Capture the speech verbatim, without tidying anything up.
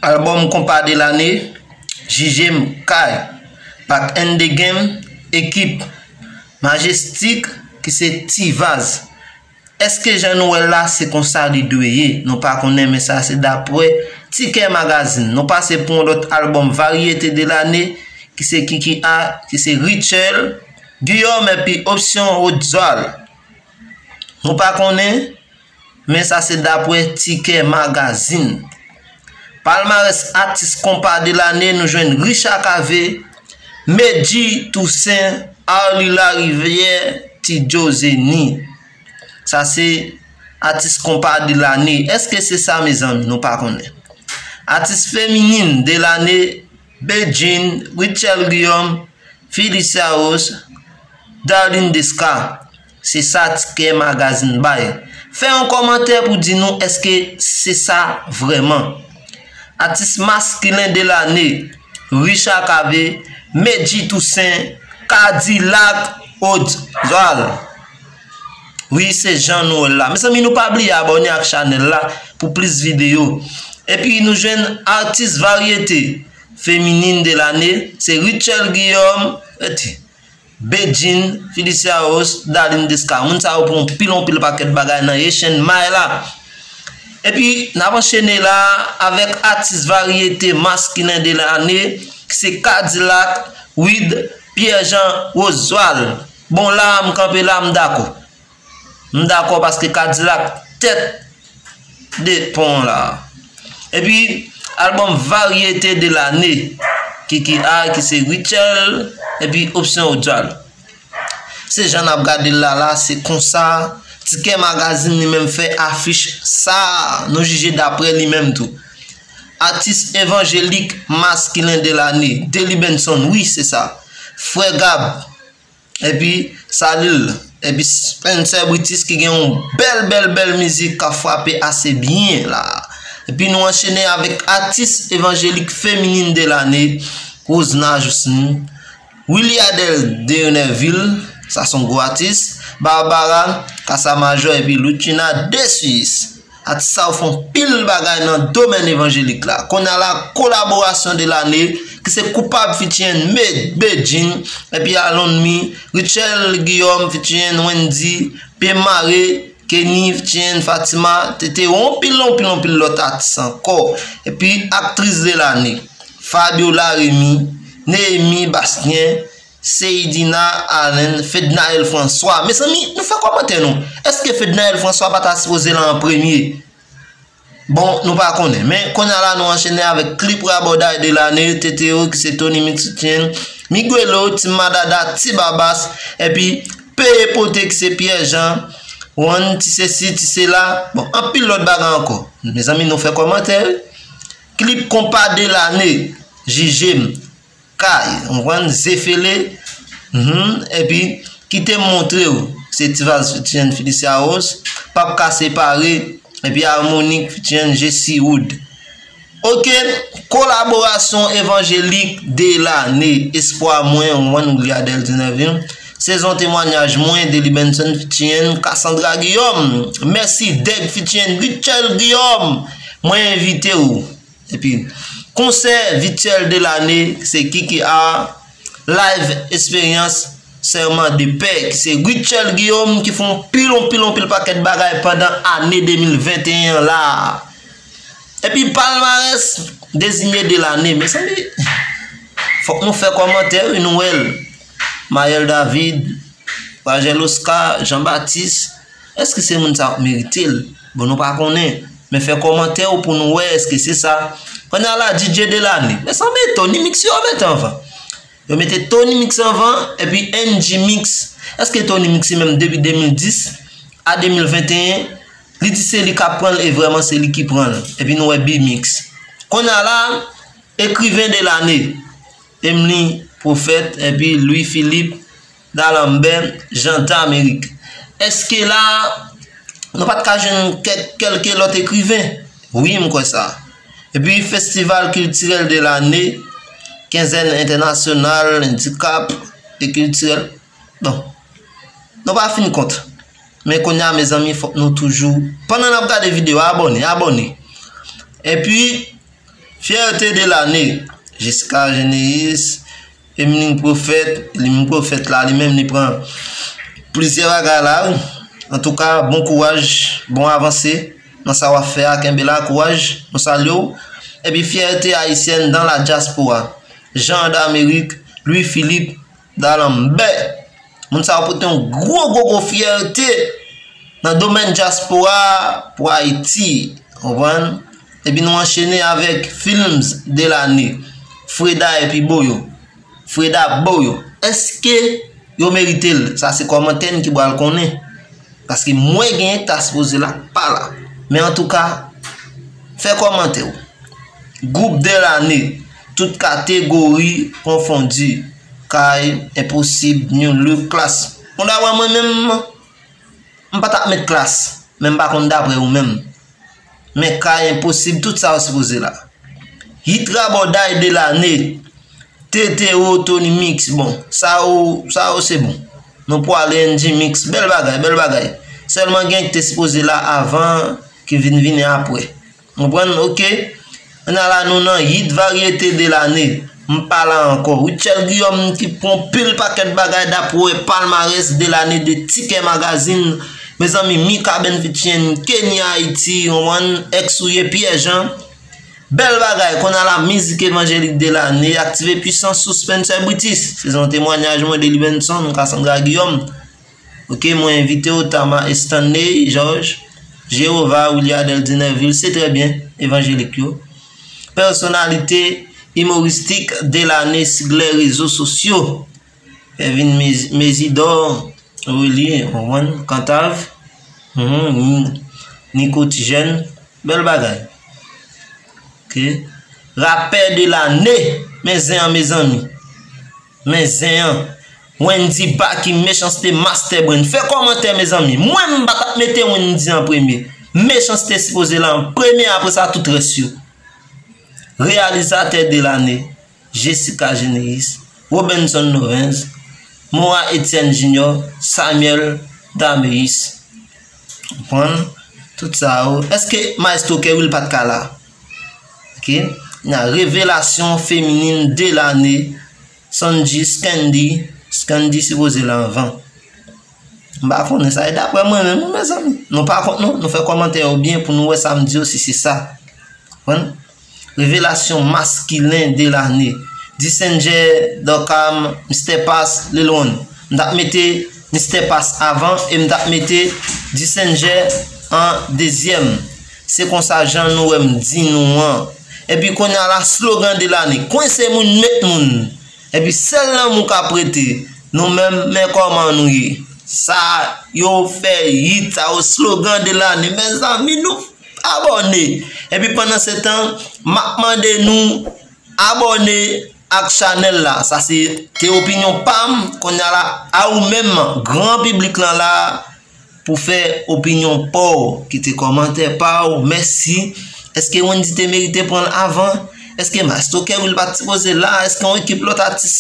Albòm konpa de lane, Jije m, Kay, Back in the Game, Ekip, Majestic, ki se Ti Vaz. Èske jan nou wè l la, se konsa li dwe ye? Nou pa konnen, men sa se dapre Ti Kè Magazine. Nou pase pou yon lòt albòm varyete de lane, ki se Kiki A, ki se Richel Guillaume epi Option Rodzal. Nou pa konnen, men sa se dapre Ti Kè Magazine. Palmarès atis konpa de lane, nou jwenn Richard Cavé, Medjy Toussaint, Arly Larivière, Ti Joe Zeni. Sa se atis konpa de lane. Èske se sa, mezanmi? Nou pa konnen. Atis feminin de lane, Bedjine, Richel Guillaume, Felicia Rose, Darline Desca. Se sa Ti Kè Magazine bay. Fè yon kòmantè pou di nou èske se sa vrèman. Atis maskilen de lane, Richard Cavé, Medjy Toussaint, Kadilak Odzwal. Wi, se jan nou wè l la. Mezanmi, nou pa bliye abòne ak chanèl la pou plis videyo. Epi nou jwenn atis varyete feminin de lane, se Richel Guillaume, eti, Bedjine, Felicia Rose, Darline Desca. Moun sa yo pran pil, yon pil pakèt bagay nan Echenn May la. Epi, n ap anchene la avèk atis varyete maskilen de lane, ki se Kadilak Wid Pierre Jean Roswald. Bon, la, m kanpe la, m dakò. M dakò paske Kadilak tèt de pon an la. Epi, albòm varyete de lane, Kiki A, ki se Richel, epi Option Rodzal. Se jan n ap gade l la la, se konsa Ti Kè Magazine li menm fè afich sa, nou jije dapre li menm tou. Atis evanjelik maskilen de lane, Delly Benson, wi, se sa. Frè Gab, epi Salil, epi Spencer Britis ki gen yon bèl, bèl, bèl mizik k ap frape ase byen la. Epi nou anchene avèk atis evanjelik feminin de lane, Rosna Jousny, Willy Adèle Dereneville, sa se yon gwo atis, Barbara Casamajor epi Luchina De Suisse. Atis sa yo fè yon pil bagay nan domèn evanjelik la. Kounye a la, kolaborasyon de lane, ki se Koupab featuring Med-, Bedjine, epi Alonmi, Richel Guillaume featuring Wendy, Pye Mare, Kenny featuring Fatima, Teteo, yon pil, yon pil, yon pil lòt atis ankò. Epi aktris de lane, Fabiola Remy, Néhémie Bastien, Seydina Allen, Fednaelle François. Mezanmi, nou fè kòmantè nou. Èske Fednaelle François pa ta sipoze la an premye? Bon, nou pa konnen. Men, kounye a la, nou anchene avèk klip rabòday de lane, Teteo, ki se Tony Mix featuring Miguelo, Team Madada, Ti Babas, epi Peye Pote, ki se Pierre Jean, Juan, Ti Sesi, Ti Sela. Bon, anpil lòt bagay ankò. Mezanmi, nou fè kòmantè, wi. Klip konpa de lane, Jije m, Kay, w konprann, Zefele, mhm, epi Kite m montre w, se Ti Vaz featuring Felicia Rose, P ap ka separe, epi Harmonik featuring Jesse Wood. Oke, kolaborasyon evanjelik de lane, Espwa Mwen, Juan Williadel Denervil, Sezon Temwanyaj Mwen, Delly Benson featuring Cassandra Guillaume, Mèsi Dèg featuring Richel Guillaume, Mwen Envite W. Epi, konsè vityèl de lane, se Kiki A, Live Experience, Sèman de Pè, ki se Richel Guillaume ki fè yon pil, yon pil, yon pil pakèt bagay pandan ane de mil venteyen an la. Epi palmarès deziye de lane, mezanmi, fòk nou fè kòmantè, wi, nou wè l. Maël David, Rajel Oscar, Jean Baptiste, èske se moun sa yo k merite l? Bon, nou pa konnen, men fè kòmantè w pou nou wè èske se sa. Kounye a la, D J de lane. Mezanmi, Tony Mix yo mete anvan. Yo mete Tony Mix anvan, epi N G Mix. Èske Tony Mix li menm depi de mil dis a de mil venteyen, li di se li k ap pran l e vrèman se li ki pran l? Epi nou wè B-Mix. Kounye a la, ekriven de lane, Emely Prophète, epi Louis Philippe D'Alembert, Jean d'Amérique. Èske la, nou pa t ka jwenn kèk, kèlke lòt ekriven? Wi, m kwè sa. Epi, festival kiltirèl de lane, kenzèn entènasyonal, endikap e kiltirèl. Bon, nou pa fin kont. Men kounye a, mezanmi, fòk nou toujou, pandan n ap gade videyo a, abòne, abòne. Epi, Fyète de lane, Jessica Généus, Emeline Prophète, Emeline Prophète la, li menm li pran plizyè bagay la, wi. Antouka, bon kouraj, bon avanse nan sa w ap fè a, kenbe la, kouraj, nou salye w. Epi fyète ayisyèn dans la diaspora, Jean d'Amérique, Louis Philippe, Dalanbè. Moun sa yo pote yon gwo, gwo, gwo fyète nan domèn dyaspora pou Ayiti, konprann? Epi nou anchene avèk Films de lane, Freda epi Boyo. Freda Boyo. Èske yo merite l? Sa se kòmantè n ki pral konnen. Paske mwen genyen ta sipoze la pa la. Men antouka, fè kòmantè w. Gwoup de lane, tout kategori konfondi, kay, enposib, new look, klas. Ou ta wè mwen menm, m pa t ap met klas, men m pa konn daprè ou menm. Men kay, enposib, tout sa yo sipoze la. Hit rabòday de lane, T T O, Tony Mix, bon, sa yo, sa yo se bon. Nou pwale N G Mix, bèl bagay, bèl bagay. Sèlman gen ki te sipoze la avan, ki vin vini apre. Konprann? Oke. Kounye a la nou nan hit varyete de lane. M pa la ankò. Rutshelle Guillaume ki pran pil pakèt bagay daprè palmarès de lane de Tikè Magazine. Mezanmi, Mika Ben Fitien, Kenny Haiti, konprann? Èks ou ye, Pierre Jean. Bèl bagay, kounye a la mizik evanjelik de lane, Aktive Pwisans, Sou Spencer Britis. Se yon temwanyaj mwen, Delibenson, Cassandra Guillaume. Oke, mwen envite w, Tama Stanley, Georges, Jewova, Williadel Dinervil, se trè byen, evanjelik yo. Pèsonalite imoristik de lane, siglè rezo sosyo. Kevin Mez- Mezidor, Willy, konprann, Kantav, mhm, Ni- Nico Tijèn, bèl bagay. Oke. Rapè de lane, men zen an, mezanmi. Men zen an. Wendy Baky, Mechanste, Master Brain. Fè kòmantè, mezanmi. Mwen, m pa t ap mete Wendy an premye. Mechanste sipoze la an premye, apre sa, tout rès yo. Reyalizatè de lane, Jessica Généus, Robenson Lorenz, Moa Etienne Junior, Samuel Dameus. Konprann? Tout sa yo. Èske Maestro Kerwil pa t ka la? Oke. Nan revelasyon feminin de lane, Sonji, Scandy, Scandy sipoze la anvan. M pa konnen sa, e daprè mwen menm, wi, mezanmi. Nou pa kont nou, nou fè kòmantè yo byen pou nou wè sa m di yo, si se sa. Konprann? Revelasyon maskilen de lane. Disenger, Dorcam, Mister Pass, Lil Wayne. M t ap mete Mister Pass avan e m t ap mete Disenger an dezyèm. Se konsa jan nou wè m di nou an. Epi kounye a la, slogan de lane. Kwense moun, met moun. Epi sèl lanmou ka prete. Nou menm, men kòman nou ye. Sa yo fè hit, sa yo slogan de lane. Mezanmi, nou abòne. Epi pandan se tan, m ap mande nou abòne ak chanèl la. Sa se te opinyon pa m. Kounye a la, a ou menm, gran piblik lan la, pou fè opinyon pa w, kite kòmantè pa w. Mèsi. Èske Wendy te merite pran l avan? Èske Maestro Kerwil pa t sipoze la? Èske yon ekip lòt atis